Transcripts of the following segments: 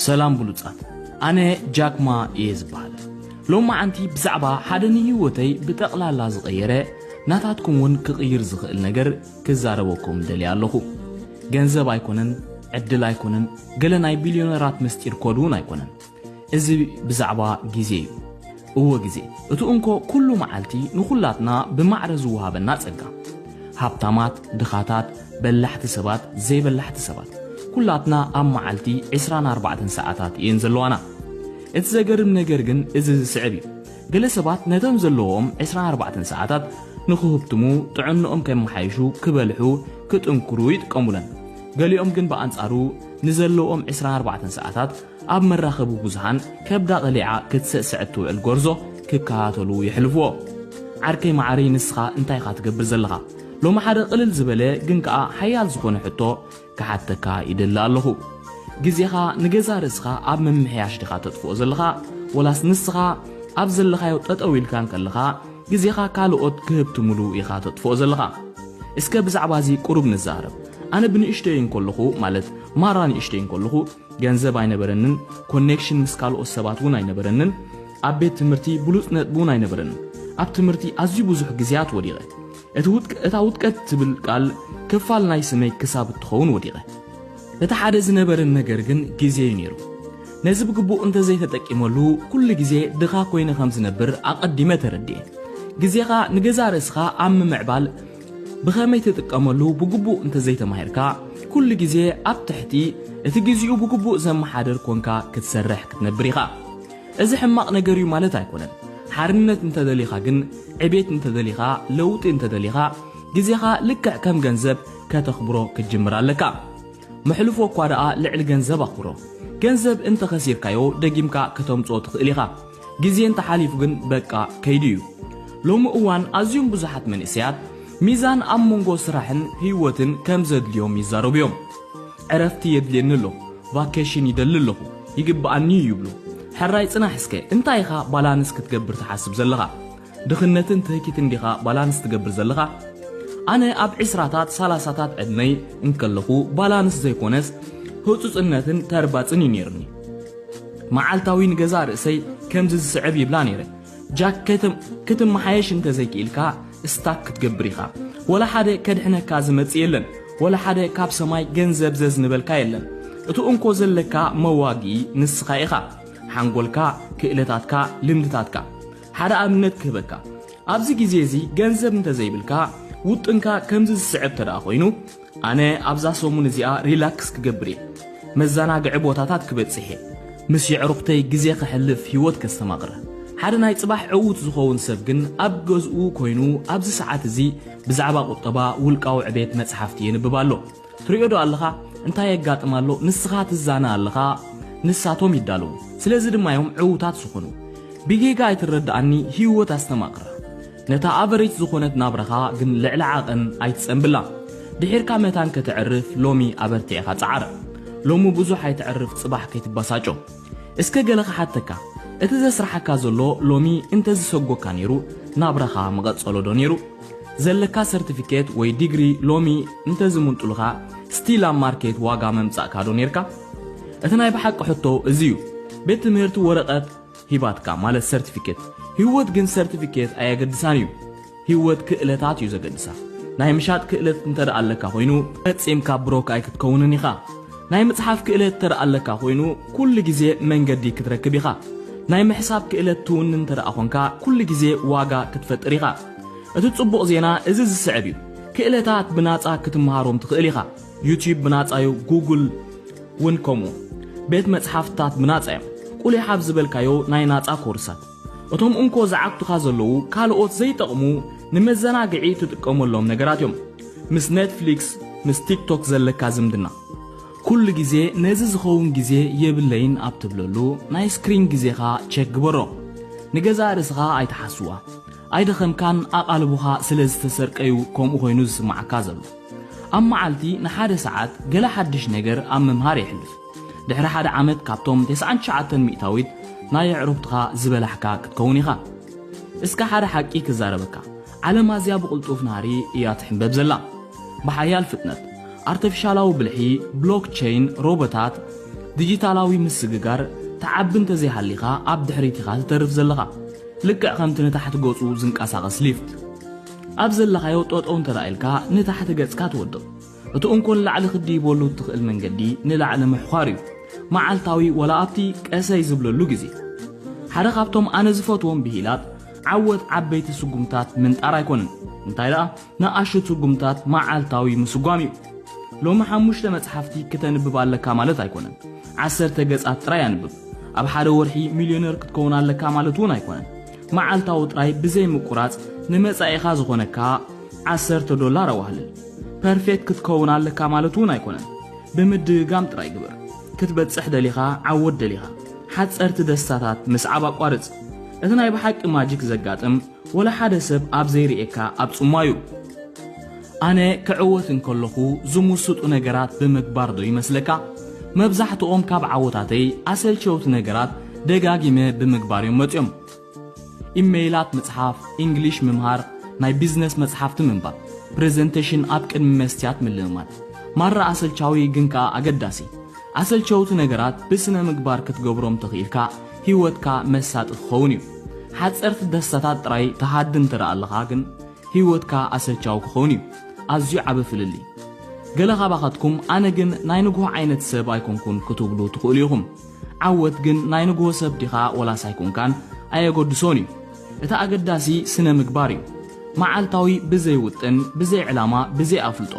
ሰላም ብሉጻት፣ ኣነ ጃክማ እየ ዝበሃል። ሎማዓንቲ ብዛዕባ ሓደ ንህይወተይ ብጠቕላላ ዝቐየረ፣ ናታትኩም እውን ክቕይር ዝኽእል ነገር ክዛረበኩም ደልየ ኣለኹ። ገንዘብ ኣይኮነን፣ ዕድል ኣይኮነን፣ ገለ ናይ ቢልዮነራት ምስጢር ኮድ እውን ኣይኮነን። እዚ ብዛዕባ ግዜ እዩ። እወ፣ ግዜ፣ እቲ እንኮ ኩሉ መዓልቲ ንኹላትና ብማዕረ ዝወሃበና ጸጋ። ሃብታማት፣ ድኻታት፣ በላሕቲ ሰባት፣ ዘይበላሕቲ ሰባት፣ ኩላትና ኣብ መዓልቲ ዕስራን ኣርባዕተን ሰዓታት እየን ዘለዋና። እቲ ዘገርም ነገር ግን እዚ ዝስዕብ እዩ። ገለ ሰባት ነቶም ዘለዎም ዕስራን ኣርባዕተን ሰዓታት ንኽህብትሙ፣ ጥዕንኦም ከመሓይሹ፣ ክበልሑ፣ ክጥንክሩ ይጥቀሙለን። ገሊኦም ግን ብኣንጻሩ ንዘለዎም ዕስራን ኣርባዕተን ሰዓታት ኣብ መራኸቢ ብዙሃን ከብዳ ቀሊዓ ክትስዕስዕ እትውዕል ጎርዞ ክከታተሉ የሕልፍዎ። ዓርከይ መዓረይ፣ ንስኻ እንታይ ኢኻ ትገብር ዘለኻ? ሎሚ ሓደ ቅልል ዝበለ ግን ከኣ ሓያል ዝኾነ ሕቶ ክሓተካ ይደሊ ኣለኹ። ግዜኻ ንገዛ ርእስኻ ኣብ ምምሕያሽ ዲኻ ተጥፍኦ ዘለኻ? ወላስ ንስኻ ኣብ ዘለኻዮ ጠጠው ኢልካ እንከለኻ ግዜኻ ካልኦት ክህብትሙሉ ኢኻ ተጥፍኦ ዘለኻ? እስከ ብዛዕባ እዚ ቁሩብ ንዛረብ። ኣነ ብንእሽተይ እንከለኹ፣ ማለት ማራ ንእሽተይ እንከለኹ፣ ገንዘብ ኣይነበረንን፣ ኮኔክሽን ምስ ካልኦት ሰባት እውን ኣይነበረንን፣ ኣብ ቤት ትምህርቲ ብሉጽ ነጥቢ እውን ኣይነበረንን። ኣብ ትምህርቲ ኣዝዩ ብዙሕ ግዜያት ወዲቐ። እቲ ውድቀ-፣ እታ ውድቀት ትብል ቃል ክፋል ናይ ስመይ ክሳብ እትኸውን ወዲቐ። እቲ ሓደ ዝነበረን ነገር ግን ግዜ እዩ ነይሩ። ነዚ ብግቡእ እንተዘይተጠቂመሉ፣ ኩሉ ግዜ ድኻ ኮይነ ከም ዝነብር ኣቐዲመ ተረዲኤ። ግዜኻ ንገዛ ርእስኻ ኣብ ምምዕባል ብኸመይ ትጥቀመሉ ብግቡእ እንተዘይተማሂርካ፣ ኩሉ ግዜ ኣብ ትሕቲ እቲ ግዜኡ ብግቡእ ዘመሓድር ኮንካ ክትሰርሕ ክትነብር ኢኻ። እዚ ሕማቕ ነገር እዩ ማለት ኣይኮነን። ሓርነት እንተደሊኻ ግን፣ ዕቤት እንተደሊኻ፣ ለውጢ እንተደሊኻ፣ ግዜኻ ልክዕ ከም ገንዘብ ከተኽብሮ ክትጅምር ኣለካ። መሕልፎ እኳ ደኣ ልዕሊ ገንዘብ ኣኽብሮ። ገንዘብ እንተኸሲርካዮ ደጊምካ ከተምጽኦ ትኽእል ኢኻ። ግዜ እንተሓሊፉ ግን በቃ ከይዱ እዩ። ሎሚ እዋን ኣዝዮም ብዙሓት መንእሰያት ሚዛን ኣብ መንጎ ስራሕን ህይወትን ከም ዘድልዮም ይዛረቡ እዮም። ዕረፍቲ የድልየኒ ኣሎ፣ ቫኬሽን ይደሊ ኣለኹ፣ ይግብኣኒ እዩ ይብሉ። ሕራይ ጽናሕ እስከ፣ እንታይ ኢኻ ባላንስ ክትገብር ትሓስብ ዘለኻ? ድኽነትን ትህኪትን ዲኻ ባላንስ ትገብር ዘለኻ? ኣነ ኣብ ዕስራታት፣ ሰላሳታት ዕድመይ እንከለኹ ባላንስ ዘይኮነስ ህጹጽነትን ተርባጽን እዩ ነይርኒ። መዓልታዊ ንገዛ ርእሰይ ከምዚ ዝስዕብ ይብላ ነይረ። ጃክ፣ ክትም-፣ ክትመሓየሽ እንተዘይክኢልካ ስታክ ክትገብር ኢኻ። ወላ ሓደ ከድሕነካ ዝመጽእ የለን። ወላ ሓደ ካብ ሰማይ ገንዘብ ዘዝንበልካ የለን። እቲ እንኮ ዘለካ መዋግኢ ንስኻ ኢኻ። ሓንጎልካ፣ ክእለታትካ፣ ልምድታትካ። ሓደ ኣብነት ክህበካ። ኣብዚ ግዜ እዚ ገንዘብ እንተዘይብልካ፣ ውጥንካ ከምዚ ዝስዕብ ተደኣ ኮይኑ፣ ኣነ ኣብዛ ሰሙን እዚኣ ሪላክስ ክገብር እየ። መዘናግዒ ቦታታት ክበጽሕ እየ። ምስ የዕሩኽተይ ግዜ ከሕልፍ፣ ህይወት ከስተማቕር። ሓደ ናይ ጽባሕ ዕዉት ዝኸውን ሰብ ግን ኣብ ገዝኡ ኮይኑ ኣብዚ ሰዓት እዚ ብዛዕባ ቁጠባ፣ ውልቃዊ ዕቤት መጽሓፍቲ የንብብ ኣሎ። ትሪኦ ዶ ኣለኻ? እንታይ የጋጥም ኣሎ? ንስኻ ትዛነ ኣለኻ፣ ንሳቶም ይዳለዉ። ስለዚ ድማ እዮም ዕዉታት ዝኾኑ። ብጌጋ ኣይትረድኣኒ፣ ህይወት ኣስተማቕራ። ነታ ኣቨሬጅ ዝኾነት ናብራኻ ግን ልዕሊ ዓቐን ኣይትጸንብላ። ድሒርካ መታን ከተዕርፍ ሎሚ ኣበርቲዕኻ ጸዓር። ሎሚ ብዙሕ ኣይተዕርፍ፣ ጽባሕ ከይትበሳጮ። እስከ ገለ ክሓተካ፣ እቲ ዘስርሓካ ዘሎ ሎሚ እንተዝሰጎካ ነይሩ፣ ናብራኻ ምቐጸሎ ዶ ነይሩ? ዘለካ ሰርቲፊኬት ወይ ዲግሪ ሎሚ እንተዝምንጥሉኻ፣ ስቲል ኣብ ማርኬት ዋጋ መምጻእካ ዶ ነይርካ? እቲ ናይ ብሓቂ ሕቶ እዚ እዩ። ቤት ትምህርቲ ወረቐት ሂባትካ፣ ማለት ሰርቲፊኬት። ህይወት ግን ሰርቲፊኬት ኣየገድሳን እዩ። ህይወት ክእለታት እዩ ዘገድሳ። ናይ ምሻጥ ክእለት እንተ ደኣ ኣለካ ኮይኑ፣ ፈጺምካ ብሮክ ኣይክትከውንን ኢኻ። ናይ ምጽሓፍ ክእለት እንተ ደኣ ኣለካ ኮይኑ፣ ኩሉ ግዜ መንገዲ ክትረክብ ኢኻ። ናይ ምሕሳብ ክእለት ትውንን እንተ ደኣ ኾንካ፣ ኩሉ ግዜ ዋጋ ክትፈጥር ኢኻ። እቲ ጽቡቕ ዜና እዚ ዝስዕብ እዩ። ክእለታት ብናጻ ክትመሃሮም ትኽእል ኢኻ። ዩቲዩብ ብናጻ እዩ፣ ጉግል እውን ከምኡ። ቤት መጽሓፍትታት ብናጻ እዮም። ቁሊሕ ኣብ ዝበልካዮ ናይ ናጻ ኮርሳት። እቶም እንኮ ዝዓግቱኻ ዘለዉ ካልኦት ዘይጠቕሙ ንመዘናግዒ ትጥቀመሎም ነገራት እዮም። ምስ ኔትፍሊክስ፣ ምስ ቲክቶክ ዘለካ ዝምድና። ኩሉ ግዜ ነዚ ዝኸውን ግዜ የብለይን ኣብ ትብለሉ ናይ ስክሪን ግዜኻ ቸክ ግበሮ። ንገዛእ ርእስኻ ኣይትሓስዋ። ኣይደኸምካን፣ ኣቓልቦኻ ስለ ዝተሰርቀዩ ከምኡ ኮይኑ ዝስምዓካ ዘሎ። ኣብ መዓልቲ ንሓደ ሰዓት ገለ ሓድሽ ነገር ኣብ ምምሃር የሕልፍ። ድሕሪ ሓደ ዓመት ካብቶም ተስዓን ትሽዓተን ሚእታዊት ናይ ኣዕሩኽትኻ ዝበላሕካ ክትከውን ኢኻ። እስከ ሓደ ሓቂ ክዛረበካ። ዓለም ኣዝያ ብቕልጡፍ ናህሪ እያ ትሕንበብ ዘላ። ብሓያል ፍጥነት፣ ኣርተፊሻላዊ ብልሒ፣ ብሎክቸይን፣ ሮቦታት፣ ዲጂታላዊ ምስግጋር ትዓቢ እንተዘይሃሊኻ ኣብ ድሕሪት ኢኻ ትተርፍ ዘለኻ። ልክዕ ከምቲ ንታሕቲ ገጹ ዝንቀሳቐስ ሊፍት። ኣብ ዘለኻዮ ጠጠው እንተ ደኣ ኢልካ ንታሕቲ ገጽካ ትወድቕ። እቲ እንኮ ንላዕሊ ክትድይበሉ እትኽእል መንገዲ ንላዕሊ ምሕዃር እዩ። መዓልታዊ ወላ ኣብቲ ቀሰይ ዝብለሉ ግዜ። ሓደ ካብቶም ኣነ ዝፈትዎም ብሂላት ዓወት ዓበይቲ ስጉምታት ምንጣር ኣይኮነን። እንታይ ደኣ ንኣሽቱ ስጉምታት መዓልታዊ ምስጓም እዩ። ሎሚ ሓሙሽተ መጽሓፍቲ ክተንብብ ኣለካ ማለት ኣይኮነን። ዓሰርተ ገጻት ጥራይ ኣንብብ። ኣብ ሓደ ወርሒ ሚልዮነር ክትከውን ኣለካ ማለት እውን ኣይኮነን። መዓልታዊ ጥራይ ብዘይ ምቁራጽ ንመጻኢኻ ዝኾነካ ዓሰርተ ዶላር ኣዋህልል። ፐርፌክት ክትከውን ኣለካ ማለት እውን ኣይኮነን። ብምድግጋም ጥራይ ግበር። ክትበጽሕ ደሊኻ፣ ዓወት ደሊኻ፣ ሓጸርቲ ደስታታት ምስዓብ ኣቋርጽ። እቲ ናይ ብሓቂ ማጂክ ዘጋጥም ወላ ሓደ ሰብ ኣብ ዘይርእየካ ኣብ ጽሟዩ። ኣነ ክዕወት እንከለኹ ዝምስጡ ነገራት ብምግባር ዶ ይመስለካ? መብዛሕትኦም ካብ ዓወታተይ ኣሰልቸውቲ ነገራት ደጋጊመ ብምግባር እዮም መጺኦም። ኢሜይላት ምጽሓፍ፣ ኢንግሊሽ ምምሃር፣ ናይ ቢዝነስ መጽሓፍቲ ምንባብ፣ ፕሬዘንቴሽን ኣብ ቅድሚ መስትያት ምልምማድ። ማራ ኣሰልቻዊ ግን ከኣ ኣገዳሲ። ኣሰልቸውቲ ነገራት ብስነ ምግባር ክትገብሮም ተኽኢልካ ህይወትካ መሳጢ ክኸውን እዩ። ሓጸርቲ ደስታታት ጥራይ ትሃድን እንተ ደኣ ኣለኻ ግን ህይወትካ ኣሰልቻዊ ክኸውን እዩ። ኣዝዩ ዓቢ ፍልልይ። ገለ ካባኻትኩም ኣነ ግን ናይ ንግሆ ዓይነት ሰብ ኣይኮንኩን ክትብሉ ትኽእሉ ኢኹም። ዓወት ግን ናይ ንግሆ ሰብ ዲኻ ወላስ ኣይኮንካን ኣየገድሶን እዩ። እቲ ኣገዳሲ ስነ ምግባር እዩ። መዓልታዊ ብዘይ ውጥን፣ ብዘይ ዕላማ፣ ብዘይ ኣፍልጦ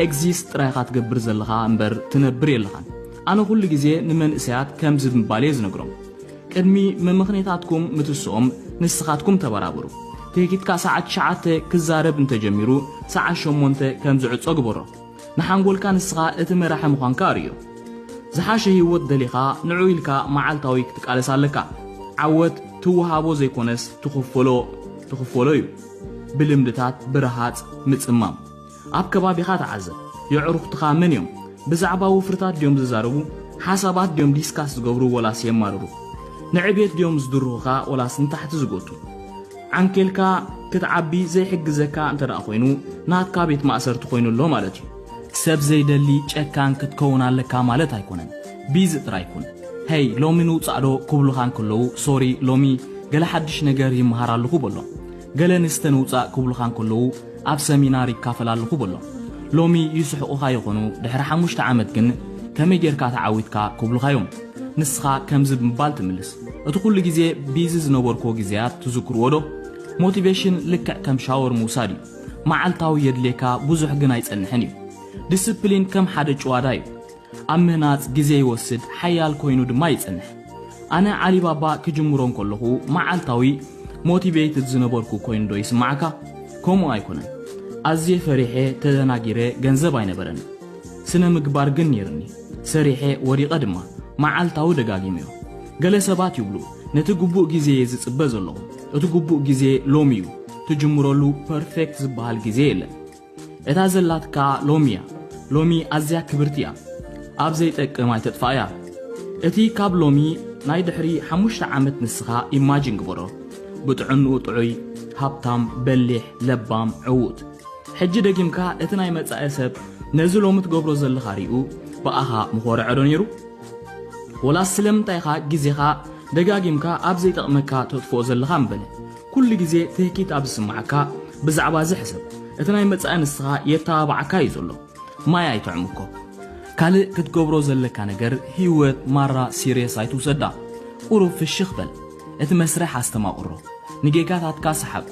ኤግዚስት ጥራይ ኢኻ ትገብር ዘለኻ እምበር ትነብር የለኻን። ኣነ ኩሉ ግዜ ንመንእሰያት ከምዚ ብምባል እየ ዝነግሮም። ቅድሚ መመኽንያታትኩም ምትስኦም ንስኻትኩም ተበራበሩ። ትህኪትካ ሰዓት ትሽዓተ ክዛረብ እንተጀሚሩ ሰዓት ሸሞንተ ከም ዝዕጾ ግበሮ። ንሓንጎልካ ንስኻ እቲ መራሒ ምዃንካ ኣርእዮ። ዝሓሸ ህይወት ደሊኻ ንዑ ኢልካ መዓልታዊ ክትቃለስ ኣለካ። ዓወት ትወሃቦ ዘይኮነስ ትኽፈሎ ትኽፈሎ እዩ። ብልምድታት ብረሃጽ ምጽማም። ኣብ ከባቢኻ ተዓዘብ። የዕሩኽትኻ መን እዮም? ብዛዕባ ውፍርታት ድዮም ዝዛረቡ? ሓሳባት ድዮም ዲስካስ ዝገብሩ ወላስ የማርሩ? ንዕቤት ድዮም ዝድርኹኻ ወላስ ንታሕቲ ዝጎቱ? ዓንኬልካ ክትዓቢ ዘይሕግዘካ እንተ ደኣ ኮይኑ ናትካ ቤት ማእሰርቲ ኮይኑ ኣሎ ማለት እዩ። ሰብ ዘይደሊ ጨካን ክትከውን ኣለካ ማለት ኣይኮነን። ቢዚ ጥራይ ኩን። ሄይ ሎሚ ንውጻእ ዶ ክብሉኻ እንከለዉ ሶሪ ሎሚ ገለ ሓድሽ ነገር ይመሃር ኣለኹ በሎም። ገለ ንስተ ንውጻእ ክብሉኻ እንከለዉ ኣብ ሰሚናር ይካፈል ኣለኹ በሎም። ሎሚ ይስሕቑኻ ይኾኑ፣ ድሕሪ ሓሙሽተ ዓመት ግን ከመይ ጌርካ ተዓዊትካ ክብሉኻ እዮም። ንስኻ ከምዚ ብምባል ትምልስ፣ እቲ ኩሉ ግዜ ቢዚ ዝነበርኩዎ ግዜያት ትዝክርዎ ዶ? ሞቲቬሽን ልክዕ ከም ሻወር ምውሳድ እዩ። መዓልታዊ የድልየካ፣ ብዙሕ ግን ኣይጸንሕን እዩ። ዲስፕሊን ከም ሓደ ጭዋዳ እዩ። ኣብ ምህናጽ ግዜ ይወስድ፣ ሓያል ኮይኑ ድማ ይጸንሕ። ኣነ ዓሊባባ ክጅምሮ እንከለኹ መዓልታዊ ሞቲቬትድ ዝነበርኩ ኮይኑ ዶ ይስምዓካ? ከምኡ ኣይኮነን። ኣዝየ ፈሪሐ ተደናጊረ ገንዘብ ኣይነበረን። ስነ ምግባር ግን ነይርኒ። ሰሪሐ ወዲቐ ድማ መዓልታዊ ደጋጊመዮ። ገለ ሰባት ይብሉ ነቲ ግቡእ ግዜ እየ ዝጽበ ዘለኹ። እቲ ግቡእ ግዜ ሎሚ እዩ። ትጅምረሉ ፐርፌክት ዝበሃል ግዜ የለን። እታ ዘላትካ ሎሚ እያ። ሎሚ ኣዝያ ክብርቲ እያ። ኣብ ዘይጠቅም ኣይተጥፋእያ። እቲ ካብ ሎሚ ናይ ድሕሪ ሓሙሽተ ዓመት ንስኻ ኢማጂን ግበሮ። ብጥዕንኡ ጥዑይ፣ ሃብታም፣ በሊሕ፣ ለባም፣ ዕዉት። ሕጂ ደጊምካ እቲ ናይ መጻኢ ሰብ ነዚ ሎሚ ትገብሮ ዘለኻ ሪኡ ብኣኻ ምኾረዐ ዶ ነይሩ? ወላስ ስለምንታይ ኢኻ ግዜኻ ደጋጊምካ ኣብ ዘይጠቕመካ ተጥፍኦ ዘለኻ እምበለ? ኩሉ ግዜ ትህኪት ኣብ ዝስምዓካ ብዛዕባ እዚ ሕሰብ። እቲ ናይ መጻኢ ንስኻ የተባብዓካ እዩ ዘሎ። ማይ ኣይትዕም እኮ። ካልእ ክትገብሮ ዘለካ ነገር ህይወት ማራ ሲርየስ ኣይትውሰዳ። ቁሩብ ፍሽኽ በል። እቲ መስርሕ ኣስተማቕሮ። ንጌጋታትካ ሰሓቆ።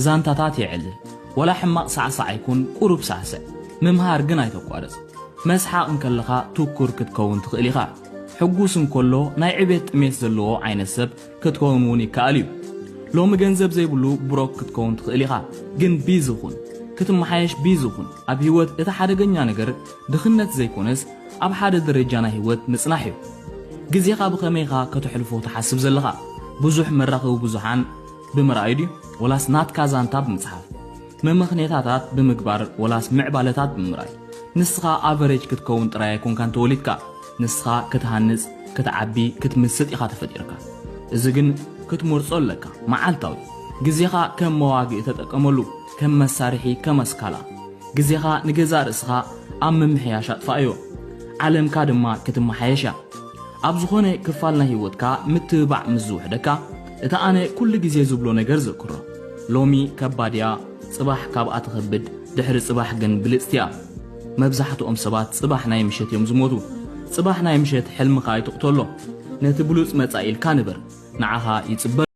ዛንታታት የዕልል። ወላ ሕማቕ ሳዕሳዕ ኣይኩን ቁሩብ ሳዕስዕ። ምምሃር ግን ኣይተቋርጽ። መስሓቕ እንከለኻ ትኩር ክትከውን ትኽእል ኢኻ። ሕጉስ እንከሎ ናይ ዕቤት ጥሜት ዘለዎ ዓይነት ሰብ ክትከውን እውን ይከኣል እዩ። ሎሚ ገንዘብ ዘይብሉ ብሮክ ክትከውን ትኽእል ኢኻ። ግን ቢዚ ኩን። ክትመሓየሽ ቢዚ ኩን። ኣብ ህይወት እቲ ሓደገኛ ነገር ድኽነት ዘይኮነስ ኣብ ሓደ ደረጃ ናይ ህይወት ምጽናሕ እዩ። ግዜኻ ብኸመይ ኢኻ ከተሕልፎ ትሓስብ ዘለኻ? ብዙሕ መራኸቢ ብዙሓን ብምርኣይ ድዩ? ወላስ ናትካ ዛንታ ብምጽሓፍ? መመኽኔታታት ብምግባር ወላስ ምዕባለታት ብምርኣይ? ንስኻ ኣቨሬጅ ክትከውን ጥራይ ኣይኮንካን ተወሊድካ። ንስኻ ክትሃንጽ፣ ክትዓቢ፣ ክትምስጥ ኢኻ ተፈጢርካ። እዚ ግን ክትመርጾ ኣለካ። መዓልታዊ ግዜኻ ከም መዋግኢ ተጠቀመሉ፣ ከም መሳርሒ፣ ከም ኣስካላ። ግዜኻ ንገዛእ ርእስኻ ኣብ ምምሕያሽ ኣጥፋእዮ። ዓለምካ ድማ ክትመሓየሽ እያ። ኣብ ዝኾነ ክፋል ናይ ህይወትካ ምትብባዕ ምስ ዝውሕደካ፣ እታ ኣነ ኩሉ ግዜ ዝብሎ ነገር ዘክሮ። ሎሚ ከባድ እያ፣ ጽባሕ ካብኣ ትኸብድ፣ ድሕሪ ጽባሕ ግን ብልጽቲ እያ። መብዛሕትኦም ሰባት ጽባሕ ናይ ምሸት እዮም ዝሞቱ። ጽባሕ ናይ ምሸት ሕልምኻ ኣይትቕተሎ። ነቲ ብሉጽ መጻኢ ኢልካ ንበር። ንዓኻ ይጽበ